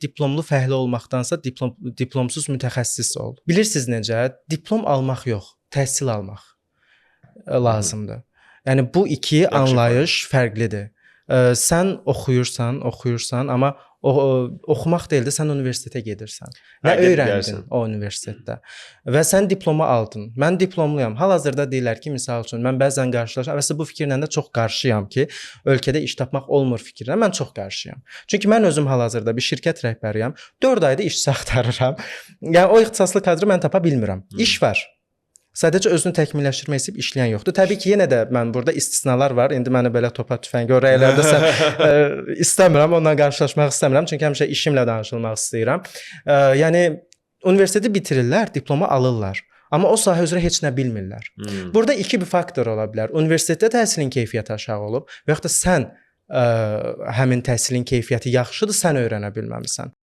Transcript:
diplomlu fəhlə olmaqdansa diplomsuz mütəxəssis ol. Bilirsiniz necə? Diplom almaq yox, təhsil almaq lazımdır. Yəni bu iki Yaxşı anlayış fərqlidir. Sən oxuyursan, oxuyursan, amma oxumaq deyil də, sən universitetə gedirsən. Nə Hə, gedib öyrəndin gəlirsən. o universitetdə? Və sən diplomu aldın. Mən diplomluyam. Hal-hazırda deyirlər ki, misal üçün mən bəzən qarşılaşıram. Əslində bu fikirlə də çox qarşıyam ki, ölkədə iş tapmaq olmur fikrinə mən çox qarşıyam. Çünki mən özüm hal-hazırda bir şirkət rəhbəriyəm. 4 aydır işçi axtarıram. Yəni o ixtisaslı kadrı mən tapa bilmirəm. İş var. Sadəcə özünü təkmilləşdirmək istəyib işləyən yoxdur. Təbii ki, yenə də mən burada istisnalar var. İndi məni belə topa tüfəng rəylərdə sən istəmirəm, onunla qarşılaşmaq istəmirəm. Çünki həmişə işimlə danışılmaq istəyirəm. Yəni universiteti bitirirlər, diplomu alırlar. Amma o sahə üzrə heç nə bilmirlər. Burada iki bir faktor ola bilər. Universitetdə təhsilin keyfiyyəti aşağı olub və yaxud da sən həmin təhsilin keyfiyyəti yaxşıdır, sən öyrənə bilməmisən.